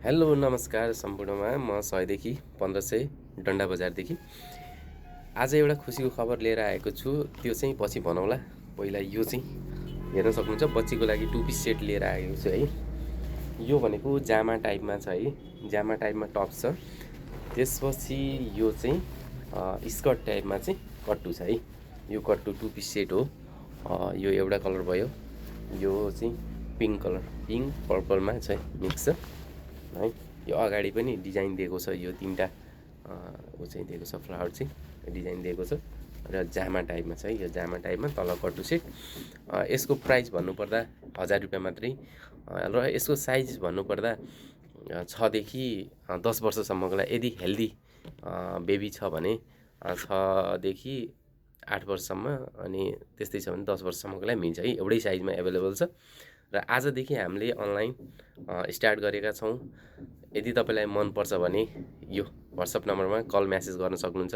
Hello नमस्कार सम्पूर्णमा म 100 देखि 1500 डन्डा बजारदेखि आज एउटा खुसीको खबर लिएर आएको छु। त्यो चाहिँ पछि भनौँला। पहिला यो चाहिँ हेर्न सक्नुहुन्छ, बच्चीको लागि टु पिस सेट लिएर आएको छु है। यो भनेको जामा टाइपमा छ है, जामा टाइपमा टप छ। त्यसपछि यो चाहिँ स्कर्ट टाइपमा चाहिँ कट्टु छ है। यो कट्टु टु पिस सेट हो। यो एउटा कलर भयो, यो चाहिँ पिङ्क कलर, पिङ्क पर्पलमा छ मिक्स छ है। यो अगाडि पनि डिजाइन दिएको छ, यो तीनटा ऊ चाहिँ दिएको छ, फ्लावर चाहिँ डिजाइन दिएको छ र जामा टाइपमा छ है। यो जामा टाइपमा तल कट्टु सेट। यसको प्राइस भन्नुपर्दा 1000 रुपियाँ मात्रै र यसको साइज भन्नुपर्दा 6 देखि 10 वर्षसम्मको लागि, यदि हेल्दी बेबी छ भने 6 देखि 8 वर्षसम्म, अनि त्यस्तै छ भने 10 वर्षसम्मको लागि मिल्छ है। एउटै साइजमा एभाइलेबल छ र आजदेखि हामीले अनलाइन स्टार्ट गरेका छौँ। यदि तपाईँलाई मनपर्छ भने यो WhatsApp नम्बरमा कल म्यासेज गर्न सक्नुहुन्छ।